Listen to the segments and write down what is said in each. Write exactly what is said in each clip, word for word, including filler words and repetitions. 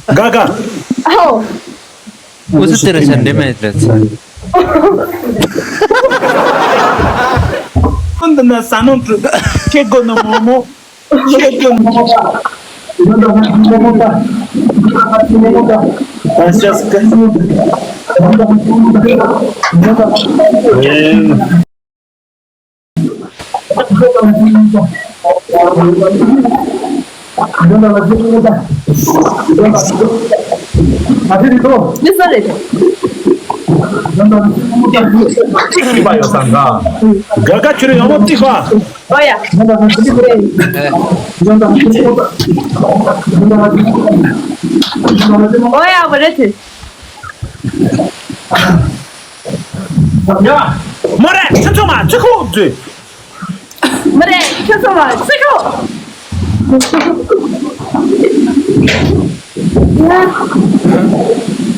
དགའ་དགའ། ཨོ། ཨུ་ཚུགས་དེ་ར་ཤར་འདྲེ་མེད་རེད། ཀུན་ཏུ་ན་ས་ནོ་དྲུག་ཁྱེད་དགོ་ནོ་མོ་མོ། ཁྱེད་དགོ་ནོ་མོ་མོ། ཨ་ཤ་སྐད། དགའ་དགའ་ཁྱོད་ཡོང་མོ་ཏི་ཧྥ། ཨོ་ཡ། ཨོ་ཡ་བ་རེད་དེ། མོ་རེ་ཁྱོད་ཚོ་མ་ཚིག་ཁུག་ཚུ། མོ་རེ་ཁྱོད་ཚོ་མ་ཚིག་ཁུག་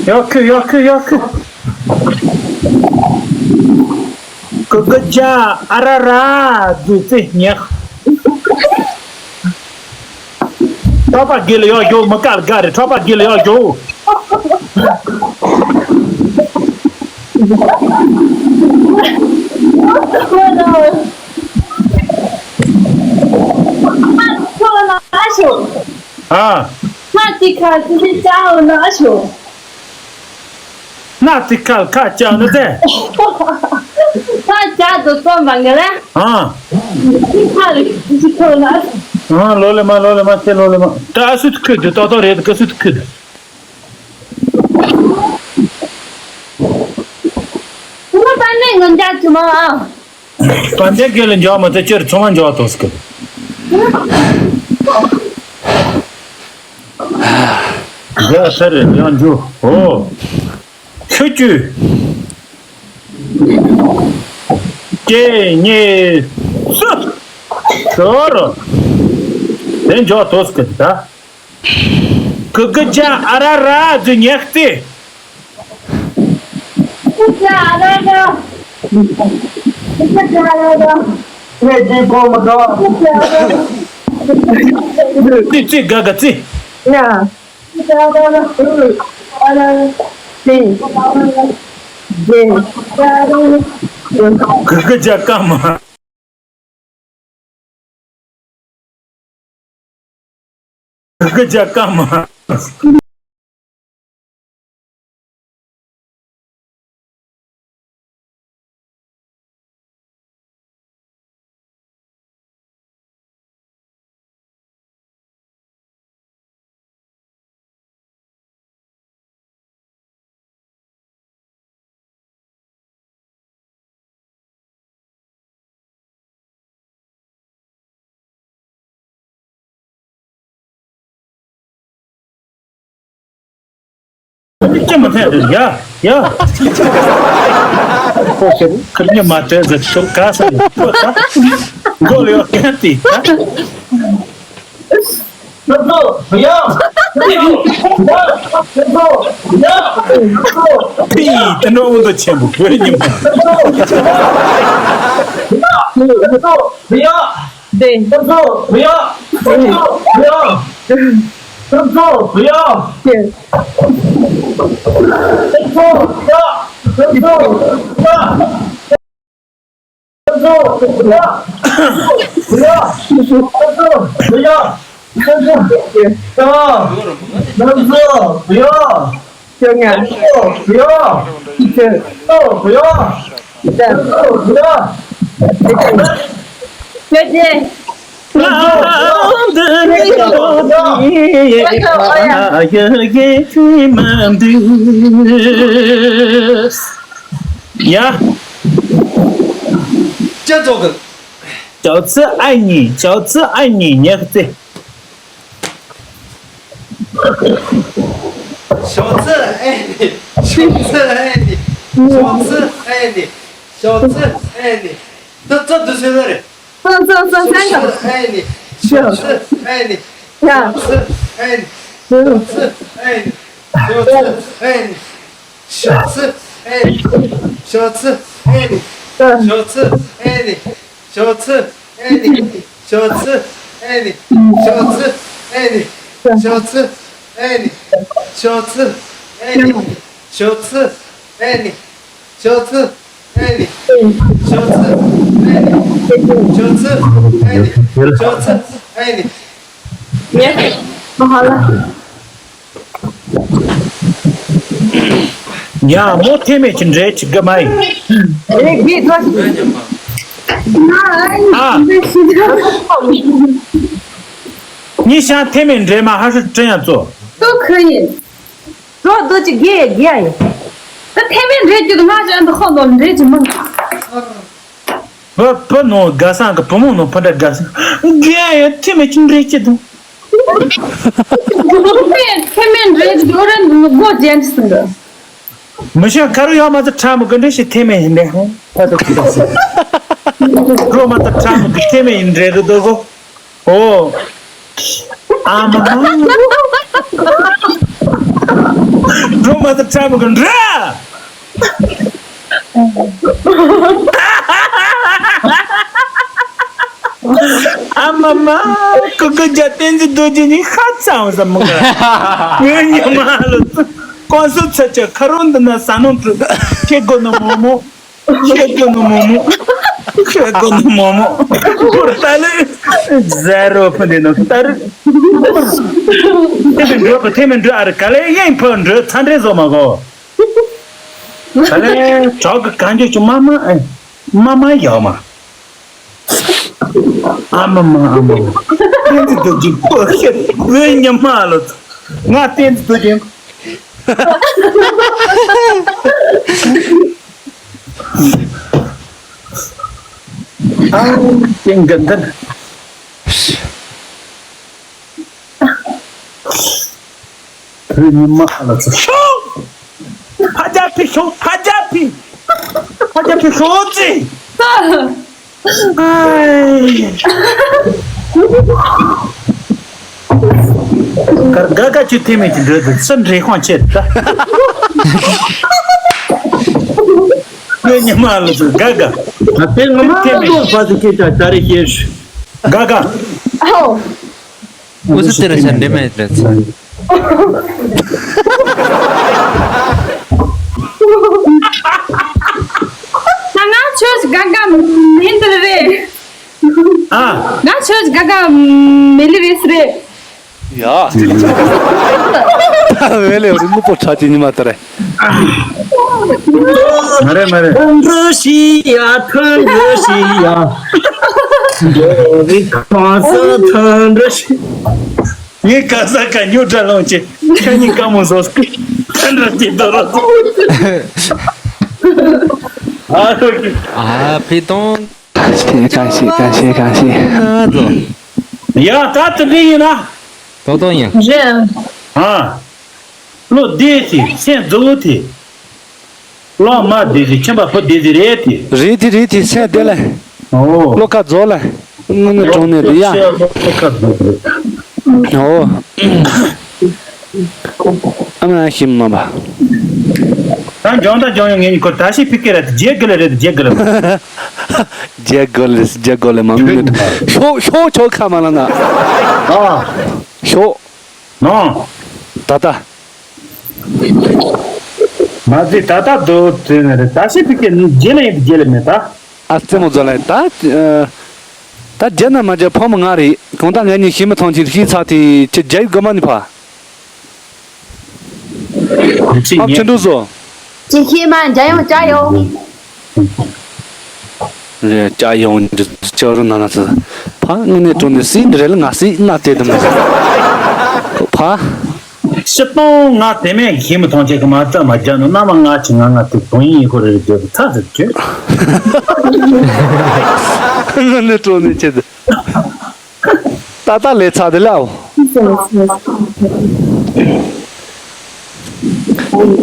ཡོ་ཁུ་ཡོ་ཁུ་ཡོ་ཁུ། ཀུ་ཀུ་ཅ་ཨ་ར་ར་དུ་ཙི་ཉག་ཁྲོ་པ་དགེ་ལ་ཡོག་ཡོག་མི་དཀར་དགའ་རེད། ཁྲོ་པ་དགེ་ལ་ཡོག་ཡོག་ཨ། ན་ཏི་ཁལ་ཁ་ཅག་ནི་ཏེ། ཁ་ཅག་ཏུ་བཙོན་པ་ངེ་ལེ། ཨ། ཏི་ཁལ་ཏི་ཁོ་ན། ཨ། ལོ་ལེ་མ་ལོ་ལེ་མ་ཁྱེད་ལོ་ལེ་མ། ད་ཨ་སུ་ཏུ་ཁུ་དུ་ཏོ་ཏོ་རེད་ཀ་སུ་ཏུ་ཁུ་དུ། ཁོ་པ་ནེ་ངན་ཇག་ཅུ་མ་ཨ། པ་ནེ་གེ་ལེ་འཇོག་མ་ཏེ་ཅེར་ཚོང་མ་འཇོག་ཏོ་སྐུ། འདི་ཨ་ས་རེད་ཡང་འཇུ་ཨོ། ཆུ་ཆུ། སྐྱེ་ཉེ་སུ། ཤོ་རོ། དེ་འཇོག་ཏོ་སྐུ་ད། ཀུ་ཀུ་ཅ་ཨ་ར་ར་ཛུ་ཉེག་ཏི། ཀུ་ཀུ་ཅ་ཨ་ར་ར། ཀུ་ཀུ་ཅ་ཨ་ར་ར། ཀུ་ཀུ་ཅ་ཨ་ར་ར། ཙི་ཙི་ག་ག་ཙི། ཡ། ཀུ་ཀུ་ཅ་ཀ་མ། ཀུ་ཀུ་ཅ་ཀ་མ། ཅི་མ་ཐད་དུ་ཡ་ཡ། ཁོ་ཁྱེད་ཁིར་ཉི་མ་དེ་ཟེར་ཤོག་ག་ས་ནས་ཁོ་ད་མགོ་ལ་ཡོད་མཁན་དེ་ད། ཕི་དེ་འགྲོ་འུ་ཚོ་ཆེན་པོ་བོད་ཉི་མ། དེ། ཡ། ཅ་ཙོ་གི། ཅའོ་ཙི་ཨ་ནི། ཅའོ་ཙི་ཨ་ནི་ཉག་ཙི། ཞའོ་ཙི་ཨ་ནི། ཞའོ་ཙི་ཨ་ནི། ཞའོ་ཙི་ཨ་ནི། ཞའོ་ཙི་ཨ་ནི། ཙི་ཙི་དུ་སུ་ལ་རེད། ཙི་ཙི་ཙི་ཙི་ཙི་ཨ་ནི། ཞའོ་ཙི་ཨ་ནི། ཡ། ཞའོ་ཙི་ཨ་ནི། ཞའོ་ཙི་ཨ་ནི། ཞའོ་ཙི་ཨེ་ནི། ཞའོ་ཙི་ཨེ་ནི། ཞའོ་ཙི་ཨེ་ནི། ཞའོ་ཙི་ཨེ་ནི། ཞའོ་ཙི་ཨེ་ནི། ཞའོ་ཙི་ཨེ་ནི། ཞའོ་ཙི། ཨེ་ནི། ཤོག་ཚི། ཨེ་ནི། ཤོག་ཚི། ཨེ་ནི། ཤོག་ཚི། ཨེ་ནི། ཤོག་ཚི། ཨེ་ནི། ཤོག་ཚི། ཨེ་ནི། ཤོག་ཚི། ཨེ་ནི། ཡ། མོ་ཐེ་མེ་ཅི་འདྲེ་ཅི་ག་མ་ཡིན། རེད་གི་ཐོ། ཨ། ཉི་ཤང་ཐེ་མེ་འདྲེ་མ་ཧ་ཧྲི་ཀྲི་ཡང་ཙོ། ཏོ་ཁ་ཡིན། ཏོ་ཏོ་ཅི་གེ་གེ་ཡིན། ད་ཐེ་མེ་འདྲེ་ཅི་ང་ཅན་ཏོ་ཁོ་ནོ་འདྲེ་ཅི་མང་། བུ་བུ་ནོ་དགའ་སང་གི་བུ་མོ་ནོ་ཕ་འདྲ་དགའ་སང་། དགེ་ཡ་ཐེ་མེ་ཅི་འདྲེ་ཅི་དུ། ཐེ་མེ་འདྲེ་ཅི་འོ་རེ་ནོ་སྒོ་ཅན་ཅི་སང་གི། མི་ཤེས་ཁ་རུ་ཡོད་མ་ཚོ་ཁྲ་མོ་གི་འདྲེ་ཞིག་ཐེ་མེ་ཡིན་འདྲེ་ཧང་ཕ་ཚོ་ཁུ་ཚོ་སི། རོ་མ་ཚོ་ཁྲ་མོ་གི་ཐེ་མེ་ཡིན་འདྲེ་གི་དོ་གོ། ཨོ། ཨ་མ་མ། སྒྲོལ་མ་དང་ཁྲ་མོ་གི་འདྲ། ཨ་མ་མ། ཀུ་ཀུ་རྒྱ་བསྟན་འཛིན་རྡོ་རྗེ་ནི་ཧ་ཚང་བ་ཟ་མོ་ག་ངའི་ཉི་མ་ལོ་ཚོ། ཀོང་སུ་ཚ་ཆ་ཁ་རོན་འདི་ན་ཟ་ནོ་འགྲོ། ཁྱེད་དགོ་ནོ་མོ་མོ། ཤེས་དགོས་ནོ་མོ་མོ། ཤེས་དགོས་ནོ་མོ་མོ། ཁོར་ལྟ་ལེ། ཟེར་རོ་ཕུ་འདི་ནོ་ལྟ་རུ། ཐེ་མེ་འགྲོ་གི་ཐེ་མེ་འགྲོ་ཨ་རི་ག་ལེ་ཡིན་ཕུ་འགྲོ་ཚ་འདྲེ་བཟོ་མ་གོ་ག་ལེ་གྲོག་གི་གང་འགྱོ་ཆུ་མ་མ་ཨེ། མ་མ་ཡོད་མ། ཨ་མ་མ་ཨ་མ་མ། བསྟན་འཛིན་རྡོ་རྗེ་པོ་ཤེས་བོད་ཉི་མ་ལོ། ང་བསྟན་འཛིན་རྡོ་རྗེ། ཨང་ཀེང་གན་དན། བོད་ཉི་མ་ལ་ཚོ་ཤོག་ཕ་རྒྱལ་ཕི་ཤོག་ཕ་རྒྱལ་ཕི། ཕ་རྒྱལ་ཕི་ཤོག་ཅི། ཨའི། གར་ག་ག་ཆུ་ཐེ་མེད་ཀྱི་འགྲོས་དུ་སུ་འདྲེ་ཁོང་ཆེད་ད། ངའི་ཉི་མ་ལ་སུ་ག་ག་ད་དེ་ང་མ་ཐེ་མེད་ལོ་བ་དུ་སྐད་ཆ་ད་རེ་ཤེས་ག་ག་ཨོ། འུ་ཚོ་དེ་ར་ཤ་འདྲེ་མེད་རེད། ད་ང་ཆོས་ག་ག་མིན་འདིར་རེད། ཨ། ང་ཆོས་ག་ག་མེ་ལི་རེས་རེད། ཡ། ད་བེ་ལེ་རུ་ནུ་པོ་ཁྲ་ཅི་ཉི་མ་ད་རེ། མ་རེད་མ་རེད། ཐོན་འགྲོ་ཤི་ཡ་ཐོན་འགྲོ་ཤི་ཡ། འགྲོ་བའི་གང་ས་ཐོན་འགྲོ་ཤི། ངའི་ག་ས་ག་ཉོ་དྲ་ལོང་ཆེ། ཁྱོད་གཉིས་ཀ་མོ་བཟོ་སྐུ་ཐན་ར་ཅི་དོ་ར་ཨ་རོ་ཀི། ཨ་ཕི་དོང་། གང་ཤེས་གང་ཤེས་གང་ཤེས་གང་ཤེས། ཨ་ཙོ། ཡ་ད་དུ་འདི་ཡིན་ན། ཏོག་ཏོག་ཡིན། རེད། ཨ། བློ་བདེ་ཐི་སེམས་རྫོགས་ཐི། བློ་མ་བདེ་ཐི་ཁྱིམ་པ་ཕོ་བདེ་ཐི་རེད་ཐི། རེད་ཐི་རེད་ཐི་སེམས་བདེ་ལ། ཨོ། བློ་ཁ་རྫོགས་ལ། དངོས་གནས་དྲང་གནས་དེ་ཡ། བློ་ཁ་རྫོགས་རེད། ཨོ། ཨ་མ་ཤིམ་མ་པ། ད་འཇོང་ད་འཇོང་ཡོང་ངེད་གཉིས་ཁོ་ད་ཤི་ཕི་ཀེ་ར་དེ་རྗེ་གི་ལ་རེད་རྗེ་གི་ལ། རྗེ་གི་ལ་རྗེ་གི་ལ་མ་ངུ་ཤོག་ཤོག་ཆོག་ཁ་མ་ལ་ན། ཨ། ཤོག་ནོ། ད་ལྟ། མ་ཟི་ད་ལྟ་དོ་དེ་ན་རེད་ད་ཤི་ཕི་ཀེ་རྗེ་ལ་ཡིན་རྗེ་ལ་མེད་ད། ཨ་རྩེ་མོ་ཛོ་ལ་ད། ད་རྒྱ་ན་མ་རྒྱ་ཕོ་མོ་ང་རེད་གང་ལྟར་ངེད་གཉིས་ཤི་མི་ཐང་ཆེན་ཤི་ཚ་དེ་ཁྱེད་རྒྱ་ཡི་དགོན་མ་ནི་ཕ། ཨ་ཕྱི་འགྲོ་བཟོ། ཅི་ཤེས་མ་འཇའ་ཡོང་ཅ་ཡོང་། རེད་ཅ་ཡོང་འདི་ཅ་རུ་ན་ན་ཚ། ཕ་ངི་ནས་གྲོ་ནས་སྲིད་འདི་རེད་ལ་ང་སྲིད་ན་དེ་དུ་མ། ཕ། ཤི་སྟོང་ང་དེ་མེད་ཤི་མི་ཐོང་ཆེ་གི་མ་རྩ་མ་རྒྱ་ནོ་ན་མ་ང་ཆི་ང་ང་དེ་གོང་ཡིན་ཁོ་རེ་རེ་རྒྱབ་ཚ་ཟེར་གྱི། ངི་ནས་གྲོ་ནས་ཆེ་དུ། ཏག་ཏག་ལས་ཚར་དེ་ལའོ།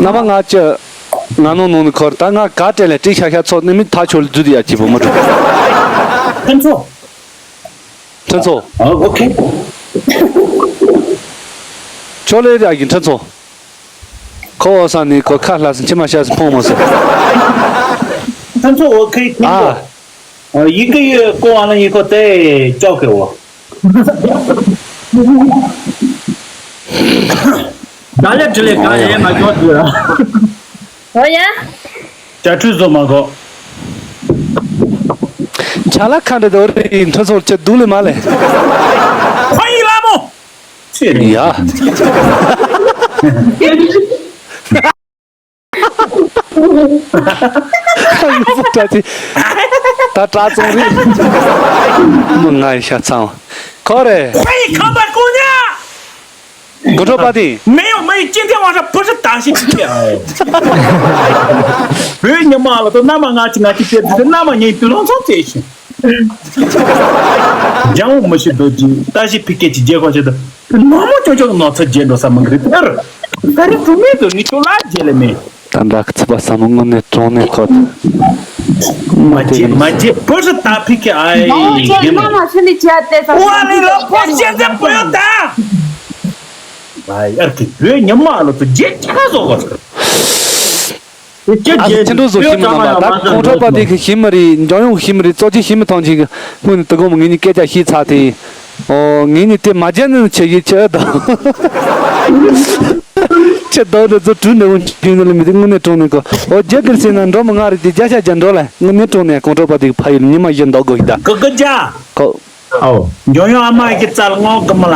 ན་མ་ང་ཅི། ང་ནོ་ནོ་ནི་ཁོར་ད་ང་ག་སྤྲད་ལས་ཏྲིག་ཤ་ཤ་ཚོགས་ནི་མི་ཐ་ཆོ་ལ་རྫུ་དི་ཡ་ཅི་བུ་མ་འགྲོ། ཕན་ཚོགས། ཕན་ཚོགས། ཨ་ཨོ་ཁེ། ཆོ་ལེ་ར་གི་ཕན་ཚོགས། ཁོ་འོ་ས་ནི་ཁོ་ཁ་ལྷ་སི་མཆི་མ་ཤ་སི་ཕོང་མོ་སི། ཕན་ཚོགས་ཨོ་ཁེ་ཁེ། ཨ། ཡི་གེ་ཡི་ཀོ་ཨ་ན་ཡི་ཀོ་ཏེ་ཅོག་གེ་བོ། ད་ལས་དྲི་ལས་གང་ཡང་མ་འཇོག་དུས་ར། ཨོ་ཡ། ཅ་ཁྲུས་བཟོ་མ་དགོས། ཆ་ལ་ཁ་འདྲ་དོ་རེ་ཡིན་ཁྲ་ཚོར་ཅི་འདུག་ལེ་མ་ལེ། ཁོ་ཡིན་ལ་མོ། ཆེ་རེད། ཡ། ཡུ་བུ་ཏྲ་ཅི། ད་དྲ་ཙོང་རེད། མི་ང་ཡི་ཤ་ཚང་། ཁོ་རེད། ཁོ་ཡི་ཁམས་པ་ཀུ་ཉ། དགོན་གྲོགས་པ་དེ། 没有没有，今天晚上不是打戏今天。 བོད་ཉི་མ་ལ་དོ་མནའ་མ་ང་ཅི་ང་ཅི་བྱེད་དུས་མནའ་མ་ཉིད་དུ་ལོང་ཚོ་བྱེད་ཤིང་། ལྗང་བུ་མི་ཤི་རྡོ་རྗེ་ལྟ་ཞིག་ཕི་སྐད་ཀྱི་རྒྱལ་ཁོ་བྱེད་དུ་ནོར་མོ་ཅོ་ཅོ་གི་ནོར་ཚ་རྒྱལ་འགྲོ་ས་མི་འགི་རེད་དེར། ད་རེས་གྲུ་མེད་དུ་ངི་ཅོ་ལ་རྒྱལ་ལེ་མེད། ད་འདྲ་གི་ཚིག་པ་ས་མོ་དངོས་གནས་དྲང་གནས་ཁོ། མ་བརྗེད་མ་བརྗེད་བུ་ཧྲི་ད་ཕི་ཁེ་ཨའི་ཡིན་ནོ། ཨོ་ལི་ལོ་ཕོ་ཤེ་ཟེ་བུ་ཡོད་ད། ཨའི་ཨར་ཁི་བོད་ཉི་མ་ལོ་ཚོ་རྒྱལ་ཁ་བཟོ་བ་ཚོ། ཨ་ཁི་ཁྱེད་འགྲོ་བཟོ་ཤི་མི་ནང་པ་ད་ཁོང་ཁྲོ་པ་དེ་ཁི་ཤི་མི་རེད། འཇང་ཡོང་ཤི་མི་རེད། ཙོ་ཅི་ཤི་མི་ཐང་ཆེ་གི་དངོས་ནས་དུ་གོ་མོ་ངེད་གཉིས་སྐད་ཆ་ཤི་ཚ་དེ། ཨོ་ངེད་གཉིས་དེ་མ་བརྗེད་ནི་ཆེ་ཡི་ཆེ་ད། ཁྱེད་ད་འདི་ཚོ་གྲུ་ནས་འོང་ཁྱིམ་ནས་མི་དེ་དངོས་གནས་དྲང་གནས་གོ། ཨོ་རྒྱ་གར་སེ་ན་འགྲོ་མི་ང་རེད་དེ་རྒྱ་ཤ་རྒྱ་འགྲོ་ལ་དངོས་གནས་དྲང་གནས་ཁོང་ཁྲོ་པ་དེ་ཕ་ཡུལ་ཉི་མ་བཞིན་འདོག་དགོས་ཤི་ད། གི་གི་རྒྱ། ཁོ། ཨོ། འཇོན་ཡོང་ཨ་མ་གི་རྩལ་ངོ་གི་མ་ལ།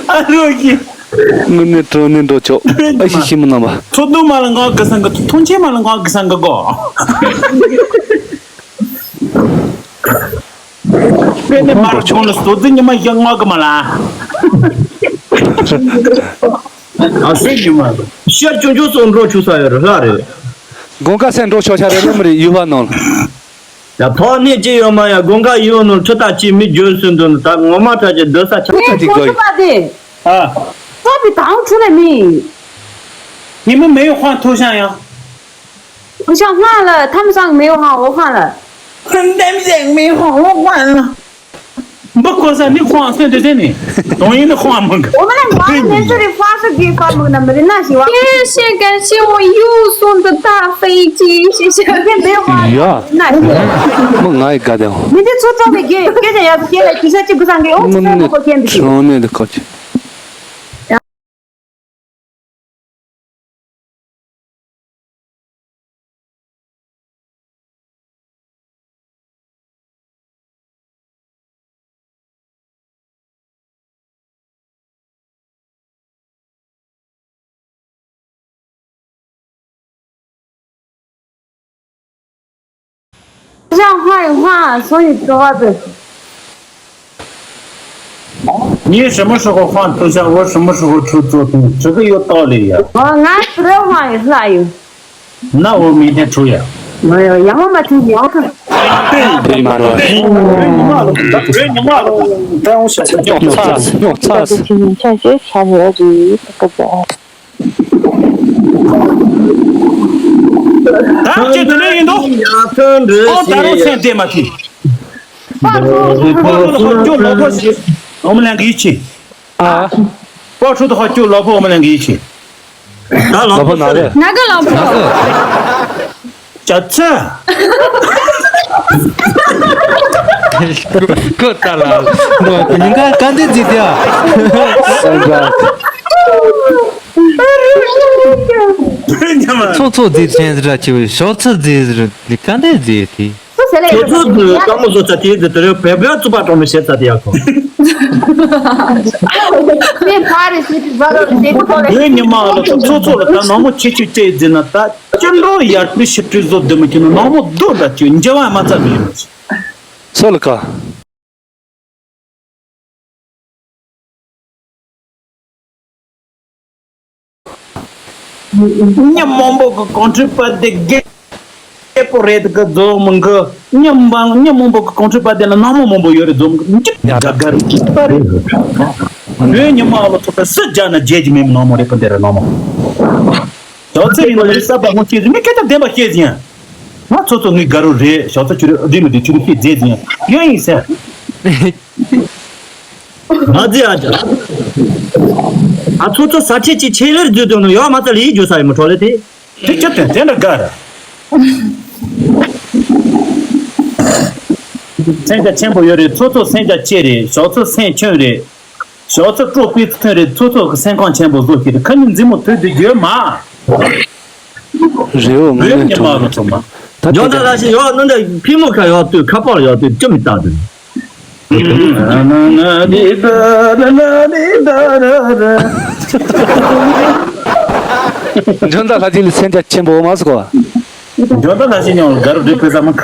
ཨ་རོ་གི། དངོས་གནས་དྲང་གནས་འགྲོ་ཆོག་ཨ་ཤི་ཤི་མི་རྣམ་པ། ཚོགས་འདུ་མ་ལ་ངོ་གི་སང་གི་ཐོན་ཆེན་མ་ལ་ངོ་གི་སང་གི་གོ། དཔེ་ནི་མར་ཁོང་ལ་སོ་རྩི་ཉི་མ་བཞི་ལྔ་གི་མ་ལ། ཨ་སྲས་ཉི་མ། ཤར་ཆུང་ཆུང་སོགས་འགྲོ་ཆུ་ས་ཡོད་རེད་ལྷ་རེད། དགོན་ཁ་སེང་འགྲོ་ཤོག་ཤ་རེ་རེ་མི་རེ་ཡུལ་བ་ནང་། ཡ་ཐོག་ནས་ཅི་ཡོད་མ་ཡ་དགོན་ཁ་ཡོད་ནོ་ཁྲི་ཐག་ཅི་མི་འགྱུར་སུན་དུ་ད་ངོ་མ་ཁྲ་ཅི་འདོད་ས་ཆ། ཁྲི་ཐག་ཅི་དགོས། ཨ། ཐོག་པའི་དང་ཁྲུ་ལས་མི། 你们没有换头像呀？ 我想换了，他们上没有换，我换了。他们也没有换，我换了。不过是你换算对对呢，同意的换吗？我们那玩的是的方式给发们的，没人那喜欢。谢谢，感谢我又送的大飞机，谢谢。没有换，呀，那行。我哪一个的？你的出装备给，给人家给了，其实就不上给，我只能不给的。 让坏话，所以说的。你什么时候换头像？我什么时候出作品？这个有道理呀。我俺十六号也是啊有。那我明天出呀。没有，然后嘛，挺聊的。对，对，对，你骂了，你骂了，你骂了，你骂了。 ད་ཅི་དེ་ནས་ཡིན་འདུག་ཨོ་ད་རུང་མཚན་བསྡད་མ་ཐུབ། པགས་ཁྲུ་ཁོ་ཁྲུ་ལ་ཁོ་ཁྱོད་ལོ་ཁོ་ཞིག་ཨོ་མ་ལན་གི་ཡིད་ཆེས། ཨ། པགས་ཁྲུ་དུ་ཁོ་ཁྱོད་ལོ་ཁོ་ཨོ་མ་ལན་གི་ཡིད་ཆེས། ད་ལོ་ཁོ་ན་རེ། ན་ག་ལོ་ཁོ། ཅ་ཚ། ཁོ་ད་ལ་ཉིན་ག་ག་འདི་ཟིག་དེ་ཨ། ཚོ་ཚོ་རྫས་ཅན་ར་ཆེ་བའི་ཞོག་ཚ་རྫས་ར་ལི་ཀ་འདི་རྫས་དེ། ཁྱོད་ཚོ་དཀའ་མོ་བཟོ་ཚ་དེ་རྫས་དེ་རེད་བེ་བེ་རྩུབ་པ་གྲོང་མི་བྱེད་ཚ་དེ་ཡ་ཁོ། ངས་ཕ་རེ་ཟེར་དུས་བ་རོ་རེ་ཟེར་དུས་ཁོ་རེ། ངའི་ཉི་མ་ལ་ཚོ་ཚོ་ལ་ད་ནང་མོ་ཆེ་ཆེ་བཅས་རྫས་ན་ད་ཅི་འགྲོ་ཡར་པི་ཤི་ཏྲི་བཟོ་དུ་མི་ཁྱོད་ནང་མོ་རྡོ་འདྲ་ཅིག་འཇལ་བ་མ་ཚ་མི་ཡོང་། སོ་ལ་ཀ། མི་མང་པོ་གི་གོང་ཁྲི་པ་དེ་རྒད་པོ་རེད་གི་རྫོང་མི་འགི། མི་མང་མི་མང་པོ་གི་གོང་ཁྲི་པ་དེ་ལ་ནང་མི་མང་པོ་ཡོད་རེད་རྫོང་མི་འགི་འཇིག་དགའ་དགའ་རེད་པ་རེད། བོད་ཉི་མ་ལ་ཐོབ་པའི་སྲིད་རྒྱ་ནི་རྒྱལ་གྱི་མེད་མི་ནང་མི་རེད་པ་འདི་རེད་ནང་མི། ཞོགས་ཚེ་ཡིན་ན་མི་གསར་པ་ངོ་ཤེས་ཟིན་མི་སྐད་ཆ་བདེན་པ་བཤད་ཟིན། ང་ཚོ་ཚོ་ངའི་དགའ་རོགས་རེད་ཞོགས་ཚེ་ཁྱོད་རེད་མི་འདུག་ཁྱོད་ཤེས་རྫས་ཟིན་ཡང་ཡིན་ཟེར། ང་རྫས་ཨ་ཅག་ཨ་ཚོ་ཚོ་ས་ཁྲལ་གྱི་ཆེད་ལེར་བརྫུས་དོན་ནོ་ཡོད་མ་ཚ་ལི་ཡིས་བརྗོད་ས་ཡོད་མི་ཁྲོ་ལེ་དེ། དེ་ཁྱབ་དོན་དེ་འདྲ་དགའ་ར། སེམས་རྒྱ་ཆེན་པོ་ཡོད་རེད། ཚོ་ཚོ་སེམས་རྒྱ་ཆེ་རེད། ཞོག་ཚོ་སེམས་ཆུང་རེད། ཞོག་ཚོ་སྤྲོ་པའི་ཐོན་རེད། ཚོ་ཚོ་གི་སེམས་ཁམས་ཆེན་པོ་བཟོ་ཤེས་རེད། ཁ་ཉིན་མཛེས་མོ་ཐོས་དུས་ཡོད་མ། རེའུ་ངོ་བོད་མི་མ་མ་རུ་ཐོན་མ། ད་ཡོད་ད་ལ་ཞིག་ཡོད་ནོ་འདྲ་ཕི་མོ་ཁ་ཡོད་དུས་ཁ་པར་ཡོད་དུས་ཅི་མི་ལྟ་དུས། འཇོན་ད་ལྷ་ཅིག་ལ་སེམས་རྒྱ་ཆེན་པོ་མ་སོ། འཇོན་ད་ལྷ་ཅིག་ཉོ་དགའ་རུ་འགྲིག་པའི་ཟ་མ་ཁ།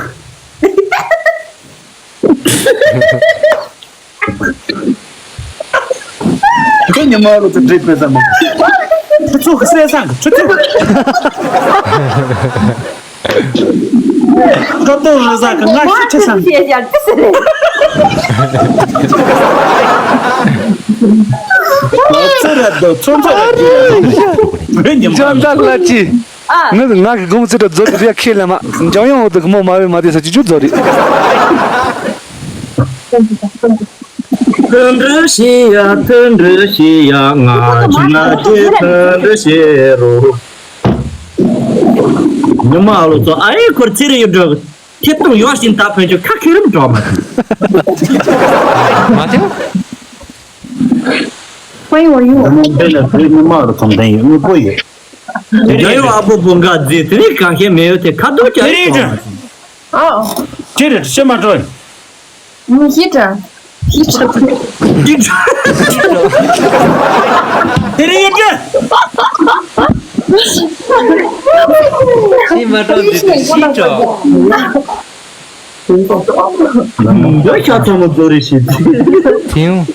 ཁོ་ཉི་མ་རུ་དུ་འགྲིག་པའི་ཟ་མ་ཁ། ཁྲི་ཚོ་གི་སེ་སང་གི་ཁྲི་ཚོ། ཁ་ཏོ་རི་ཟ་གི་ང་ཤི་ཆེ་སང་། ཤེས་བྱ་ཅི་ཟེར་རེད། ཚོ་ར་དོ་ཚོ་ཚོ་ར་དོ། ཉི་མ་འཇོན་ད་ལ་ཅི། ཨ། ངས་ང་གི་དགོང་ཚེ་དུ་རྫོགས་རེ་ཁས་ལེན་མ། འཇམ་དབྱངས་འོག་ཏུ་མོ་མ་བས་མ་དེ་ས་ཅི་ཅུ་རྫོགས་རེ། མཐུན་སྒྲིལ་བྱེད་ཡ། མཐུན་སྒྲིལ་བྱེད་ཡ། ང་ཁྱིམ་ལ་རྗེས་མཐུན་སྒྲིལ་བྱེད་རོགས། ཉི་མ་ལོ་ཚོ་ཨ་ཡེ་ཁོར་ཚེ་རིང་ཡོད་འགྲོ། ཐེབས་གཏོང་ཡོད་བཞིན་ད་ཕན་ཆོད་ཁ་ཁེ་རིམ་འགྲོ་མ་ཐུབ། མ་ཐེབས། ཁོ་ཡོང་ཡོང་། ཉི་མ་འདི་ལ་བོད་ཉི་མ་རུ་ཐོང་ལྡན་ཡོད་དངོས་པོ་ཡོད། རྒྱལ་ཡོངས་ཨ་ཕོ་བུ་འགའ་རྫི་དེ་རིང་གང་ཤེས་མེད་ཡོད་དེ་ཁ་དོག་ཀྱང་དེ་རིང་ཡོད་ཅུང་། ཨ། ཅི་རེད་ཤེས་མ་སྤྲོ། མི་ཤེས་དྲ། ཤེས་དྲ། དེ་རིང་ཡོད་དྲ། ཤེས་མ་སྤྲོ་འདི་དེ་ཤེས་སྤྲོ། འདི་ཤ་ཚ་མོ་རྫོ་རེ་ཤེས་དེ། དེ་ཡང་།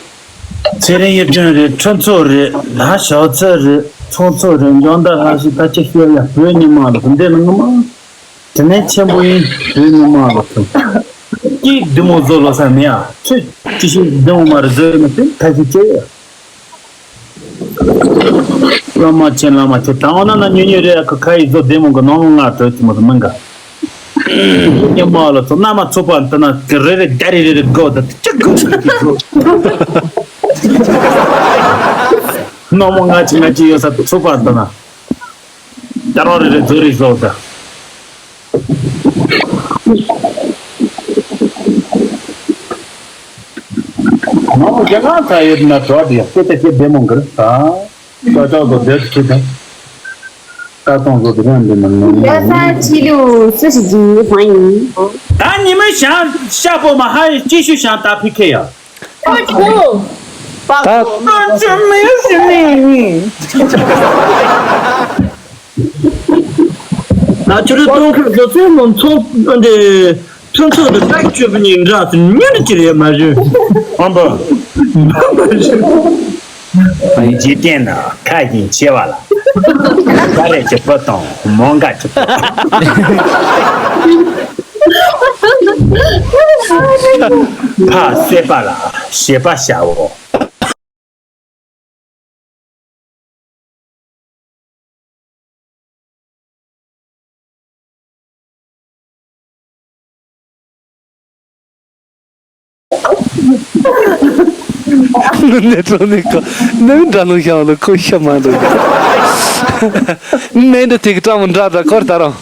ཚེ་རིང་གཡུ་སྒྲོན་རེད། ཁྲི་ཚོ་རེད། ལ་ཞའོ་ཙེ་རེད། ཚོང་ཚོ་རེད། འཇོན་ད་ལྷ་ཞིག་ད་ཅི་ཤེས་ཡ་བོད་ཉི་མ་ལ་འདི་ལ་ངོ་མ། དེ་ནས་ཆེན་པོ་ཡིན་བོད་ཉི་མ་ལ་ཐུག་ཀྱིས་བདེ་མོ་བཟོ་ལོ་ས་མེད་ཨ། ཁྱོད་ཅི་ཞིག་བདེ་མོ་མ་རེད་བཟོས་ཡོད་ན་དེ་ད་ཞིག་ཅེ་ཡ། བླ་མ་ཆེན་བླ་མ་ཆེན་དང་བ་ན་ན་ཉུ་ཉུ་རེད་ཨ། ཁ་ཁ་ཡི་བཟོ་བདེ་མོ་གི་ནང་ལོ་ང་བྲོས་ཀྱི་མོ་དུ་མིན་ག་ཉི་མ་ལ་ཚོ་མནའ་མ་ཚོ་པ་འདི་ན་དེ་རེ་རེ་རྒྱ་རེ་རེ་རེ་དགོ་ད་དེ་ཅི་དགོ་ཅི་དགོ་ནོ་མོ་ང་ཅི་ང་ཅི་ཡོད་ས་ཚོ་པ་འདི་ན་དར་བ་རེ་རེ་རྫོ་རེ་བཟོ་ད། ནོ་མོ་རྒྱ་ནག་ཚ་ཡོད་ན་གྲོགས་དེ་ཡ་སྐད་ཆ་སྐད་བདེ་མོ་འགིར་ད། ཀ་ཀ་གོ་བདེ་ཁྱི་དང་། ཀ་ཀོང་གོ་བདེ་རང་འདི་མ་ནོ། ཡ་ས་ཆི་ལུ་སུ་ཞིག་གི་ཧོན་ཡིན། ད་ཉི་མ་ཞང་ཤ་པོ་མ་ཧ་ཡི་ཅི་ཤུ་ཞང་ད་ཕི་ཁེ་ཡ། ཨོ་ཅི་གོ། ད། ཨོ་ཅི་མི་ཤི་མི་ཡིན། ད་ཁྱོད་རང་སྟོན་ཁར་བཟོ་ཚོད་མོ་ཚོ་འདི་ཐུན་ཚོད་དུ་ཀྲག་བཅུ་བུ་གཉིས་འདྲ་སུ་ཉུང་ཅི་རེད་མ་རེད། ཨམ་པ། མ་རེད། འཇིག་རྟེན་ན་ཁ་ཞིང་ཆེ་བ་ལ། ད་རེ་གི་བུ་དང་མོ་འགའ་གི་བུ། ཕ་བསད་པ་ལ་ཞེས་པ་བྱའོ། ནས་གྲོ་ནས་ཁོ་ནས་འདྲ་ལུང་ཤང་ལ་ཁོ་ཤ་མ་འདུག་ནས་འདྲ་དེ་གི་ཀྲང་མོ་འདྲ་འདྲ་ཁོར་ད་རང་།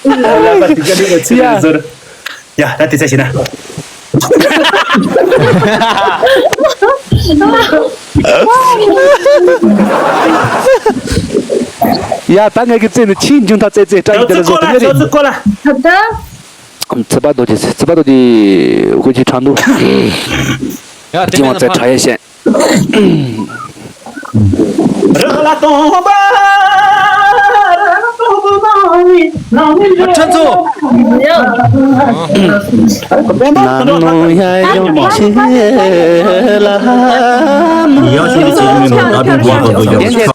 ཡ། ཡ། ད་དེ་ཚ་ཞིག་ན། ཡ། ད་ངས་ཀྱི་རྩེ་ནས་ཆིན་འཇུན་ཐ་རྩེ་རྩེ་སྐྲ་ཡི་དེ་ལ་བཟོ་དེ་ནས་རེད། ད་ད། ཚེ་དཔལ་རྡོ་རྗེ། ཚེ་དཔལ་རྡོ་རྗེ་དབུ་ཁྱུད་ཁྲ་འདུག་ཡ། དེ་ཅི་ཡང་ཚེ་ཁྲ་ཡེ་ཤེས། རག་ལ་སྟོང་པ། ཁྲ་ཚོ། ན་ནོ་ཡ་ཡོང་ཆེ་ལ་མ་ཡ་ཤེས་ཆེ་མི་ནོ་ད་དུང་གོ་གོ་ཡོང་།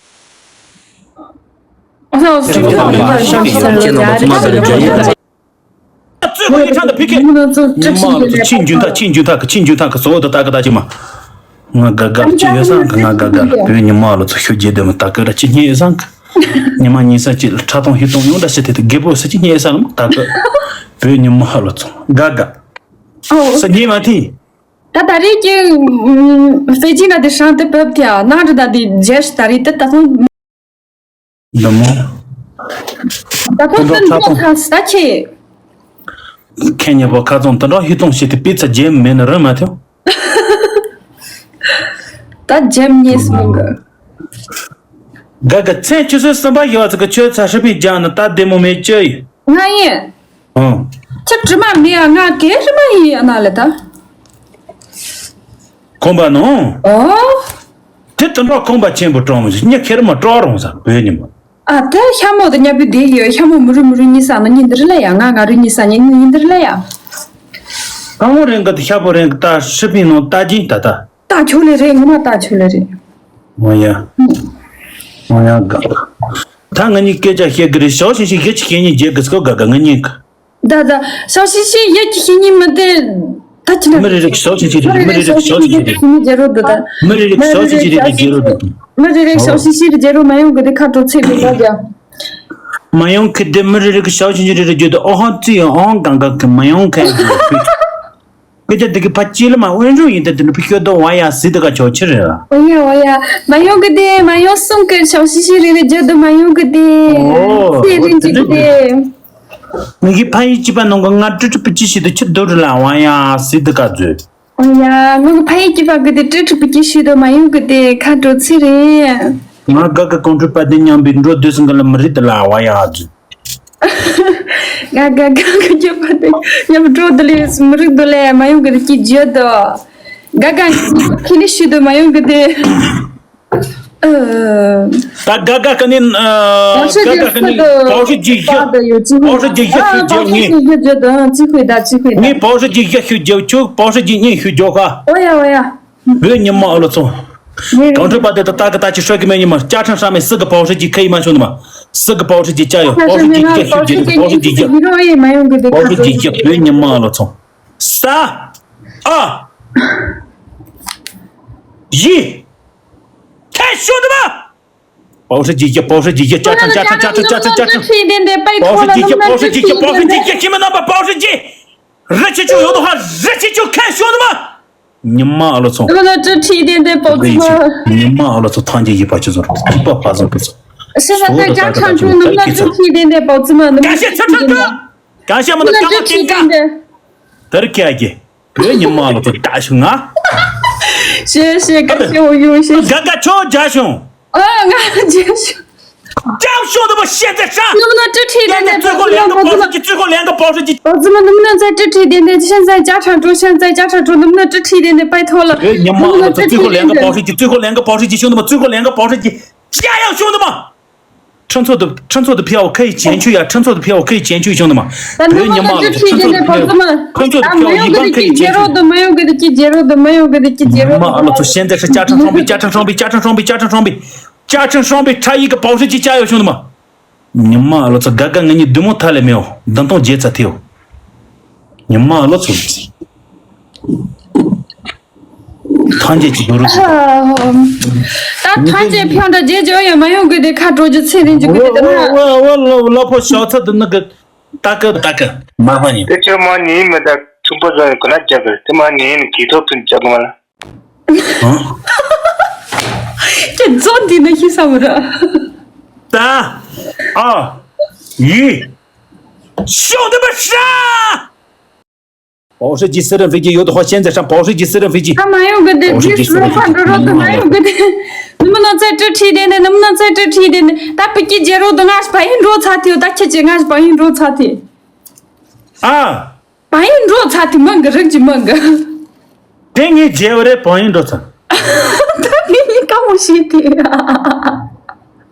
ཨ་ས་ཨ་ས། ཚོད་ཁོ་ཡི་ཁྲག་དང་ཕི་ཁེ། ཉི་མ་ལ་ཚོ་ཆིན་འཇུན་ཐག་ཆིན་འཇུན་ཐག་གི་ཆིན་འཇུན་ཐག་གི་སོ་འོ་ད་ད་གི་ད་ཅི་མ། ང་དགའ་དགའ་ལ་ཅི་ཡོད་སང་གི། ང་དགའ་དགའ་ལ་བོད་ཉི་མ་ལ་ཚོ་ཤོད་རྗེས་དེ་མ་ད་གི་ད་ཅི་སྙེ་ཡོད་སང་གི། ཉི་མ་ཉིན་ས་ཅི་ལ་ཁྲག་ཐོང་ཧི་ཐོང་ཡོང་ད་ཤི་དེ་དེ་རྒད་པོ་ས་ཅི་སྙེ་ཡོད་སང་ལ་མ་ད་གི། བོད་ཉི་མ་ཧ་ལོ་ཚོ་དགའ་དགའ། ཨོ། ས་རྒྱས་མ་ཐིག་ད་ད་རེས་ཀྱི་ཨམ་ཧྥེ་ཅིན་ན་དེ་ཧྲང་དེ་བབ་ཐེ་ཨ་ནང་དུ་ད་དེ་རྒྱལ་ཞི་ད་རེས་དེ་ད་ཁོང་འདི་མོ། ད་ཁོང་དེ་འདྲ་ཁ་ཚོང་ཁ་ས་ཆེ། ཁེ་ཉེ་པོ་ཁ་ཚོང་དེ་འདྲ་ཧི་ཏོང་ཞིག་དེ་པི་ཚ་རྒྱལ་མེད་ན་རོལ་མ་ཐེ། ད་རྒྱལ་ཉེས་མོ་གི། དགའ་དགའ་མཚན་ཆུ་ཚོད་གསུམ་པ་ཞིག་བ་ཚོ་གི་ཆོས་ཚ་ཧྲི་པིན་རྒྱག་ན་ད་བདེ་མོ་མེད་ཅི་ཡིན། ང་ཡིན། ཨང་། ཁྱེད་དྲི་མ་མེད་ཨ་ང་གེ་དྲི་མ་ཡིན་ཨ་ན་ལེ་ད། ཁོམ་པ་ནོ། ཨོ། དེ་དུད་འགྲོ་ཁོམ་པ་ཆེན་པོ་སྤྲོ་མོ་ཞིག་མྱི་ཁེར་མ་སྤྲོ་རུང་ས་བོད་ཉི་མ། ཨ་དེ་ཤ་མོ་དེ་ཉབ་བུ་དེ་ཡོད་ཤ་མོ་མི་རུ་མི་རུ་གཉིས་ས་ནོ་གཉིས་འདིར་ལ་ཡ་ང་ང་རུ་གཉིས་ས་གཉིས་གཉིས་འདིར་ལ་ཡ། ཁ་མོ་རེང་གི་དེ་ཤ་པོ་རེང་གི་ད་ཧྲི་པིན་ནོ་ད་ཅིན་ད་ད། ལྟ་ཆོག་ལེ་རེད་ངོ་མ་ལྟ་ཆོག་ལེ་རེད། འོ་ཡ། འོ་ཡ་དགའ། ད་ང་གཉིས་སྐད་ཆ་བཤད་གི་རེད་ཞའོ་ཞིང་ཞིང་ཡེ་ཆི་ཁེ་གཉིས་རྒྱལ་གི་སྐོ་དགའ་དགའ་ང་གཉིས་གི། ད་ད་ཞའོ་ཞིང་ཞིང་ཡེ་ཆི་ཁེ་གཉིས་མི་དེ་ད་ཅི་ན། མི་རེ་རེ་ཞའོ་ཞིང་ཞིང་རེ་མི་རེ་རེ་ཞའོ་ཞིང་ཞིང་རེ་རེ་རྒྱལ་རོ་འདུག་ད། མི་རེ་རེ་ཞའོ་ཞིང་ཞིང་རེ་རེ་རྒྱལ་རོ་འདུག་མི་རེ་རེ་ཞའོ་ཞིང་ཞིང་རེ་རྒྱལ་རོ་མ་ཡོང་གི་དེ་ཁ་དྲོ་ཚེ་དེ་ད་རྒྱ། མ་ཡོང་གི་དེ་མི་རེ་རེ་གི་ཞའོ་ཞིང་ཞིང་རེ་རེ་རྒྱལ་དུ་ཨོ་ཧོ་ཙི་ཡོང་ཨོ་གང་གང་གི་མ་ཡོང་གི། སྐད་ཆ་འདི་གི་ཕ་ཅི་ལ་མ་དབོན་རུ་ཡིན་ཏེ་འདི་འདྲ་ཕི་ཤོད་དོ་བ་ཡ་སི་དི་ག་ཆོ་ཆི་རེད་ལ། ཨོ་ཡ་ཨོ་ཡ། མ་ཡོང་གི་དེ་མ་ཡོང་གསུང་གི་ཆོ་ཤི་ཤི་རི་རི་རྒྱུ་དུ་མ་ཡོང་གི་དེ། ཨོ། སི་རི་འཇིག་གི་དེ། ངེད་ཀྱི་ཕ་ཡི་སྐྱིད་པ་ནང་གི་ང་ཀྲི་ཀྲི་པི་ཅི་ཤི་དུ་ཆི་དུ་རི་ལ་བ་ཡ་སི་དི་ག་མཛོད། ཨོ་ཡ་ངོ་གི་ཕ་ཡི་སྐྱིད་པ་གི་དེ་ཀྲི་ཀྲི་པི་ཅི་ཤི་དུ་མ་ཡོང་གི་དེ་ཁ་དྲོ་ཚི་རེད། ང་ག་གི་ཀོང་ཀྲི་པ་དེ་མཉམ་པའི་འགྲོ་དུས་སང་གི་ལ་མི་རི་དི་ལ་བ་ཡ་མཛོད། ག་ག་ག་ག་རྒྱབ་པ་དེ་ཉམས་འགྲོ་དུ་ལས་མི་རིགས་དུ་ལས་མ་ཡོང་གི་ཀྱི་བརྗོད་དོ། ག་ག་ཁི་ནི་ཤི་དུ་མ་ཡོང་གི་དེ། ད་ག་ག་ཁ་ནི་ག་ག་ཁ་ནི་པའོ་ཧྲི་ཇི་ཡ་པའོ་ཧྲི་ཇི་ཡ་ཤི་བརྗོད་ངེས། ཅི་ཁུ་ད་ཅི་ཁུ་ད། ངས་པའོ་ཧྲི་ཇི་ཡ་ཤི་བརྗོད་ཆུ་པའོ་ཧྲི་ཇི་གཉིས་ཤི་བརྗོད་ཁ། ཨོ་ཡ་ཨོ་ཡ། བོད་ཉི་མ་ཨ་ལོ་ཚོ། གང་འཕྲོད་པ་དེ་ད་ལྟ་གི་ད་ཅི་ཧྲ་གི་མེད་ཉི་མ་ཅ་ཁྲང་ཧྲ་མེད་སི་གི་པའོ་ཧྲི་ཇི་ཁ་ཡི་མ་བྱུང་ནི་མ། སི་གི་པའོ་ཧྲི་ཇི་ཅ་ཡོ་པའོ་ཧྲི་ཇི་ཡ་ཤི་བརྗོད་པའོ་ཧྲི་ཇི་ཡ། པའོ་ཧྲི་ཇི་ཡ་བོད་ཉི་མ་ཨ་ལོ་ཚོ། ས། ཨ། ཡི། ཁ་ཤོ་དུ་མ། པའོ་ཧྲི་ཇི་ཡ་པའོ་ཧྲི་ཇི་ཡ་ཅ་ཁྲང་ཅ་ཁྲང་ཅ་ཁྲང་ཅ་ཁྲང་ཅ་ཁྲང་། པའོ་ཧྲི་ཇི་ཡ་པའོ་ཧྲི་ཇི་ཡ་པའོ་ཧྲི་ཇི་ཡ་ཁྱིམ་མི་རྣམ་པ་པའོ་ཧྲི་ཇི། རི་ཆེ་ཆུ་ཡོད་དོ་ཧ་རི་ཆེ་ཆུ་ཁ་ཤོ་དུ་མ། ཉི་མ་ཨ་ལོ་ཚོ། ཉི་མ་ཨ་ལོ་ཚོ་ཐང་རྒྱལ་ཡིད་པ་ཆུ་ཚོར་སྐྱིད་པ་ཕ་བཟང་པོ་ཚོ། ཤེས་ན་ད་ཀྱང་ཁྲང་ཁྲུང་ནུབ་ན་ཚུར་ཁྲིད་དེ་འདས་པའོ་ཙི་མ་ནུབ་ན་ཚུར་ཁྲིད་དེ་འདས། ག་ཤེས་མ་ད་ཀྱང་མ་ཁྲིད་དེ་འདས། དར་ཁྱ་གི། བོད་ཉི་མ་ཨ་ལོ་ཚོ་ད་ཤུ་ང་། ཤེས་ཤེས་ག་ཤེས་འོ་ཡོ་ཤེས། ག་ག་ཆོ་རྒྱ་ཤོང་། ཨ་ང་རྒྱ་ཤོང་། རྒྱ་ཤོང་དུ་མ་ཤེས་ཚེ་ཤ། ནུབ་ན་ཚུར་ཁྲིད་དེ་འདས། བཙུན་ཁོ་ལེན་ག་པའོ་ཧྲི་ཇི་བཙུན་ཁོ་ལེན་ག་པའོ་ཧྲི་ཇི། པའོ་ཙི་མ་ནུབ་ན་ཚུར་ཁྲིད་དེ་འདས། ཤན་ཚ་ཅ་ཁྲང་ཀྲོ་ཤན་ཚ་ཅ་ཁྲང་ཀྲོ་ནུབ་ན་ཚུར་ཁྲིད་དེ་འདས་པའི་ཐོག་ལ། བོད་ཉི་མ་ཨ་ལོ་ཚོ་བཙུན་ཁོ་ལེན་ག་པའོ་ཧྲི་ཇི་བཙུན་ཁོ་ལེན་ག་པའོ་ཧྲི་ཇི་ཤོང་དུ་མ་བཙུན་ཁོ་ལེན་ག་པའོ་ཧྲི་ཇི། རྒྱ་ཡང་ཤོང་དུ་མ། ཁྲི་ཚོ་དུ་ཁྲི་ཚོ་དུ་ཕི་ཨའོ་ཁ་ཡི་ཅན་ཆུ་ཡ་ཁྲི་ཚོ་དུ་ཕི་ཨའོ་ཁ་ཡི་ཅན་ཆུ་ཤོང་དུ་མ། ད་བོད་ནུབ་ཉི་མ་ན་ཨ་ལོ་ཚོ་ཁྲི་ཚོ་དུ་ཕི་ཨའོ་ཁྲི་ཚོ་དུ་ཕི་ཨའོ་ཡི་བང་ཁ་ཡི་ཅན་ཆུ་ཤོང་དུ་མ། ད་མ་ཡོང་གི་དེ་ཀྱི་རྒྱལ་རོ་དུ་མ་ཡོང་གི་དེ་ཀྱི་རྒྱལ་རོ་ཉི་མ་ཨ་ལོ་ཚོ་ཤན་ཚ་ཤ་ཅ་ཁྲང་ཧྲོང་པི་ཅ་ཁྲང་ཧྲོང་པི་ཅ་ཁྲང་ཧྲོང་པི་ཅ་ཁྲང་ཧྲོང་པི་ཅ་ཁྲང་ཧྲོང་པི་ཁྲ་ཡི་གི་པའོ་ཧྲི་ཅི་ཅ་ཡོ་ཤོང་དུ་མ། ཉི་མ་ཨ་ལོ་ཚོ་དགའ་དགའ་ང་གཉིས་བདུད་མོ་ཐ་ལེ་མེའོ་བདུན་སྟོང་བརྒྱད་ཚ་ཐེའོ། ཉི་མ་ཨ་ལོ་ཚོ། ཐང་རྒྱལ་གྱི་རྡོ་རུ། ད་ཐང་རྒྱལ་ཕྱོགས་འདྲ་རྒྱལ་ཇོ་ཡང་མ་ཡོང་གི་དེ་ཁ་དྲོ་རྒྱུ་ཚེ་རིང་གི་གི་དེ་ན། ལ་ཕོ་ཤོག་ཚ་དུ་ནི་གི་ད་གི་ད་གི་མ་ཧ་ནི། དེ་ཆོ་མ་ནི་མི་ད་ཐུམ་པ་ཟ་ཡི་གི་ན་རྒྱ་གི་དེ་མ་ནི་ནི་གི་ཐོ་ཕིན་རྒྱ་གི་མ་ལ། ཁྱེད་ཚོ་འདི་ན་ཤི་ས་མི་ར། ད། ཨ། ཡི། ཤོག་དུ་པ་ཧྲ། པའོ་ཧྲི་ཅི་སི་རི་ཕི་ཅི་ཡོད་དོ་ཧོ་ཤན་ཚ་ཧྲང་པའོ་ཧྲི་ཅི་སི་རི་ཕི་ཅི། ཨ་མ་ཡོང་གི་དེ་པའོ་ཧྲི་ཅི་སི་རི་ཕི་ཅི་ནུ་མ་ལ་ཚ་ཏྲི་ཁྲི་དེ་ནི་ནུ་མ་ལ་ཚ་ཏྲི་ཁྲི་དེ་ནི་ད་པི་ཀི་རྒྱལ་རོ་དུ་ང་ཞི་པ་ཡིན་འགྲོ་ཚ་ཐེ་ད་ཁྱེད་ཀྱི་ང་ཞི་པ་ཡིན་འགྲོ་ཚ་ཐེ། ཨ། པ་ཡིན་འགྲོ་ཚ་ཐེ་མང་གི་རིགས་ཀྱི་མང་གི། དེ་ངའི་རྒྱལ་བ་རེད་པ་ཡིན་འགྲོ་ཚ། ད་ངས་ཡིན་ཀ་མོ་ཤེས་ཏེ།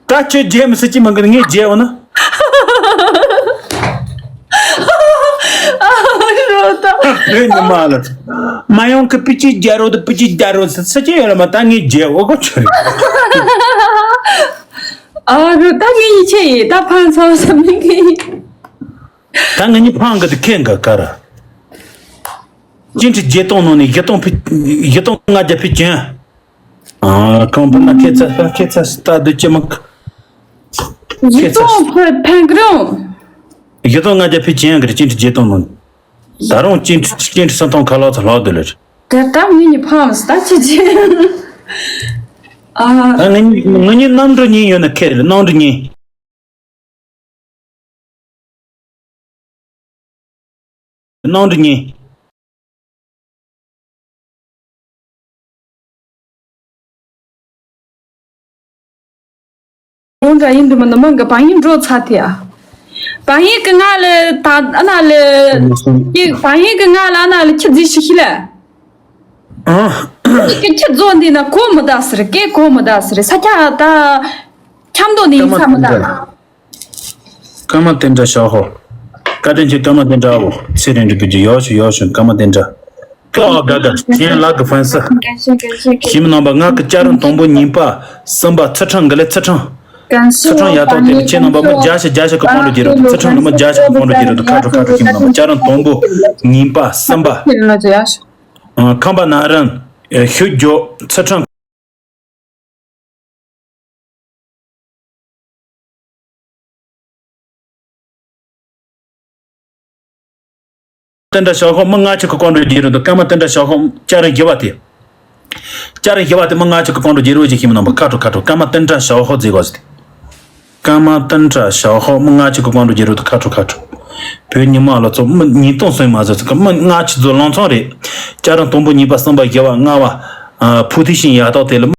ད་ཁྱོད་རྒྱལ་མི་སྲིད་ཀྱི་མང་གི་ངས་རྒྱལ་བ་ན། རོ་ད། བོད་ཉི་མ་ལ། མ་ཡོང་གི་པི་ཅི་རྒྱ་རོ་དུ་པི་ཅི་རྒྱ་རོ་ས་ས་ཅི་ཡོད་ལ་མ་ད་ངས་རྒྱལ་བ་གོ་ཆོད་རེད། ཨ་རོ་ད་ངས་ཡིད་ཆེས་ཡིན་ད་ཕན་ཚུན་ས་མི་ངས་ཡིན། ད་ང་གཉིས་ཕང་གི་དུ་ཁེངས་ག་ག་ར། ཅི་འདྲི་བརྒྱད་སྟོང་ནང་ནས་བཞི་སྟོང་ཕི་བཞི་སྟོང་ལྔ་བརྒྱ་ཕི་ཅན། ཨ་གང་པོ་ན་ཁྱེད་ཚ་ཁྱེད་ཚ་ལྟ་དུ་ཅི་མ། བཞི་སྟོང་ཕི་ཕན་གི་རུང་། བཞི་སྟོང་ལྔ་བརྒྱ་ཕུད་ཅི་ཡང་གི་རེད། ཅི་འདྲ་བརྗེད་གཏོང་མི་འདུག་ད་རུང་ཅི་འདྲ་ཅི་འདྲ་སུམ་སྟོང་ཁ་ལག་ཚོ་ལྷག་འདུག་ལེ། དེ་ལྟར་ངེད་གཉིས་ཕམ་ས་ཅི་ཅི། ཨ། ད་ངེད་ངེད་གཉིས་གནམ་གྲུ་གཉིས་ཡོད་ན་ཁེ་རེད། གནམ་གྲུ་གཉིས། གནམ་གྲུ་གཉིས། ལོ་འདྲ་ཡིན་འདུག་མ་ནི་མང་གི་བང་ཡིན་འགྲོ་ཚར་དེ་ཨ། བང་ཡིན་གི་ང་ལ་ད་ཨ་ན་ལ། ཀྱི་བང་ཡིན་གི་ང་ལ་ཨ་ན་ལ་ཁྱི་རྫི་ཤི་ཤི་ལ། ཨ། ཀྱི་ཁྱི་རྫོ་འདི་ན་གོ་མི་ད་ཟེར་ཀྱི་གོ་མི་ད་ཟེར་ས་ཆ་ད། ཁྱམས་དོ་ནི་ཡིན་ས་མི་ད། ཀརྨ་བསྟན་དགྲ་ཞའོ་ཧོ། བཀའ་དྲིན་ཆེ། ཀརྨ་བསྟན་དགྲ་བོ། ཚེ་རིང་འབྲི་བུ་རྒྱུ་ཡོ་ཤུ་ཡོ་ཤུ་ཀརྨ་བསྟན་དགྲ། ཀོ་ག་ག་ཁྱེད་ལག་གི་ཕན་ས། ཞིམ་རྣམ་པ་ང་གི་བཅའ་རིམ་དང་པོ་གཉིས་པ་གསུམ་པ་ཚུལ་ཁྲིམས་གི་ལེ་ཚུལ་ཁྲིམས། ཚུལ་ཁྲིམས་ཡ་ཏོག་དེ་ཁྱེད་རྣམ་པ་མི་བརྒྱ་ཞིག་བརྒྱ་ཞིག་གི་དཔང་དུ་བསྒྱུར་རོགས། ཚུལ་ཁྲིམས་ནི་མི་བརྒྱ་ཞིག་གི་དཔང་དུ་བསྒྱུར་རོགས། ཁ་དྲོ་ཁ་དྲོ། ཞིམ་རྣམ་པ་བཅའ་རིམ་དང་པོ་གཉིས་པ་གསུམ་པ། ཁམས་པ་ན་རན། ཤུ་རྒྱོ་ཚུལ་ཁྲིམས། བསྟན་དགྲ་ཞའོ་ཧོ་མི་ལྔ་ཅིག་གི་དཔང་དུ་བསྒྱུར་རོགས་འདུག་ཀརྨ་བསྟན་དགྲ་ཞའོ་ཧོ་བཅའ་རིམ་བཞི་པ་དེ། བཅའ་རིམ་བཞི་པ་དེ་མི་ལྔ་ཅིག་གི་དཔང་དུ་བསྒྱུར་རོགས་ཞེས་ཞིམ་རྣམ་པ་ཁ་དྲོ་ཁ་དྲོ། ཀརྨ་བསྟན་དགྲ་ཞའོ་ཧོ་ཟེར་གོ་ཟེར་ཏེ། ཀརྨ་བསྟན་དགྲ་ཞའོ་ཧོ་མི་ལྔ་ཅིག་གི་དཔང་དུ་བསྒྱུར་རོགས་འདུག་ཁ་དྲོ་ཁ་དྲོ། བོད་ཉི་མ་ལ་ཚོ་མི་ཉིས་སྟོང་སོན་མ་ཟེར་ཚོ་མི་ལྔ་ཅིག་ཚོ་ལང་ཚང་རེད། བཅའ་རིམ་དང་པོ་གཉིས་པ་གསུམ་པ་བཞི་བ་ལྔ་བ། ཕུ་ཐི་ཤིང་ཡ་ཏོག་དེ་ལ།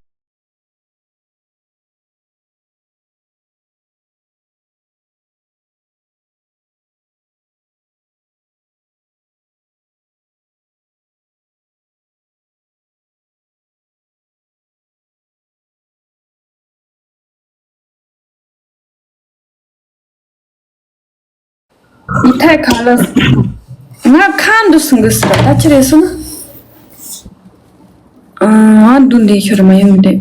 ཐད་ཁ་ལ། ང་ཁ་འདུག་སུ་འདུག་སུ་ད་ཆི་རེད་སུ་ན། ཨང་འདུག་འདི་ཤོར་མ་ཡོང་འདི།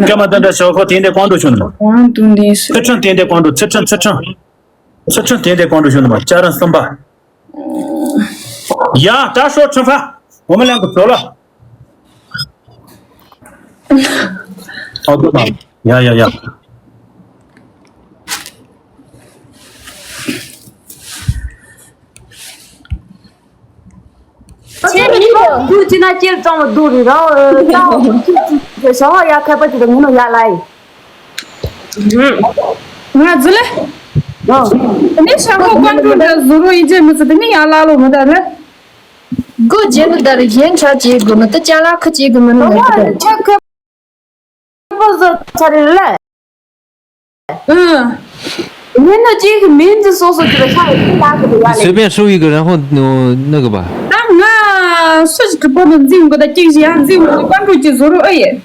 ཀརྨ་བསྟན་དགྲ་ཞའོ་ཧོ་དེ་འདྲའི་དཔང་དུ་བྱུང་ནོ། ཨང་འདུག་འདི་སུ། ཚུལ་ཁྲིམས་དེ་འདྲའི་དཔང་དུ། ཚུལ་ཁྲིམས་ཚུལ་ཁྲིམས། ཚུལ་ཁྲིམས་དེ་འདྲའི་དཔང་དུ་བྱུང་ནོ་མ་བཅའ་རིམ་གསུམ་པ། ཡ་ད་ཤོག་ཁྲིམས་ཕ། འོ་མ་ལན་གི་བྲོ་ལ། ཨོ་དུ་མ། ཡ་ཡ་ཡ། ཁྱེད་མི་ཁོ་རྒྱུ་ཅི་ན་ཁྱེད་གཙང་མ་སྡུག་རེད་རང་། གཙང་མ་ཁྱེད་ཅི་ཟེར་ཞོག་ཡ་ཁ་པ་ཅི་དང་ངུ་ནོ་ཡ་ལ་ཡི། ང་ཟི་ལེ། ཨོ། དེ་ནས་ཤ་ཁོག་ཀོན་ཀྲུ་འདྲ་བཟོ་རོགས་ཡིན་ཅེས་མི་ཚེ་དེ་ནས་ཡ་ལ་ལོ་མི་ད་ལེ། སྒོ་རྒྱན་དུ་ད་རེ་གཞན་ཆ་བྱེད་དགོས་མི་དེ་ཅ་ལག་ཁུ་བྱེད་དགོས་མི་ནོ་ཡ་ཁ་པ། པོ་བཟོ་ཚར་རེད་ལ། ཨང་། མིན་ནོ་ཅིག་མིན་ཅི་སོ་སོ་ཅི་ལ་ཆ་ཡོད་ལ་གི་ཡ་ལེ།随便输一个，然后那那个吧。ད་ང་སུ་ཞིག་གི་པོ་ནི་འཛིང་དགོས་ད་ཅིག་ཞིག་ཡང་འཛིང་དགོས་ཀོན་ཀྲུ་ཅིག་བཟོ་རོགས་ཨེ་ཡེ།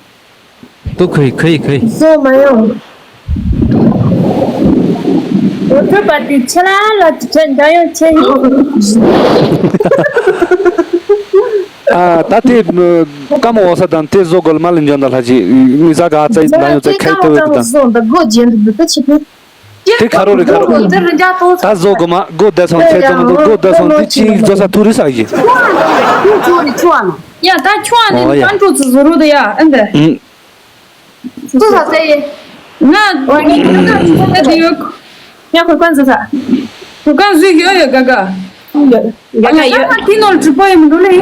都可以，可以，可以。བཟོ་མ་ཡོང་། འོ་ཐུབ་པ་དེ་ཆེ་ལ་ལ་ཅི་ཆེ་འདྲ་ཡོང་ཆེ་ཡོང་། ཨ་ད་དེ་ཀ་མོ་འོ་ས་དང་དེ་བཟོ་དགོས་ལ་མ་ལ་འཇོན་ད་ལྷ་ཅི་མི་ཟ་ག་ཚ་ཡིན་ད་ཡོང་ཚེ་ཁའི་ཏོ་བེ་ཀི་དང་། བཟོ་འདི་སྒོ་རྒྱན་འདི་འདི་ཆི་ཕི། དེ་ཁ་རོ་རེ་ཁ་རོ། འདི་རི་འཇག་ཏོ་ད་བཟོ་དགོས་མ་སྒོ་བསྡད་སོང་ཁྱེད་ཚོ་མི་འདུག་སྒོ་བསྡད་སོང་འདི་ཅི་བཟོ་ས་ཐུ་རི་ས་ཡི། ཆུ་ཆུ་ཨ་ནོ། ཡ་ད་ཁྱོད་ཨ་ནི་ཨོ་ཡ། ཀོན་ཀྲུ་ཙི་བཟོ་རོགས་དེ་ཡ་ཨ་འདི། ཨུ། ཙུ་ས་ཚེ་ཡི། ང་ཨོ་ཡ་ང་ཙུ་ས་དེ་ཡོད། ཡ་ཁོ་ཀོན་ཙི་ས། ཁོ་ཀོན་ཙི་ཡོད་ཡོད་ག་ག་ཡོད་ག་ག་ཡོད། ང་དེ་ནོར་གྲུ་པ་ཡི་མི་འགྲོ་ལེ།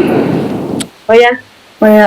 ཨོ་ཡ། ཨོ་ཡ།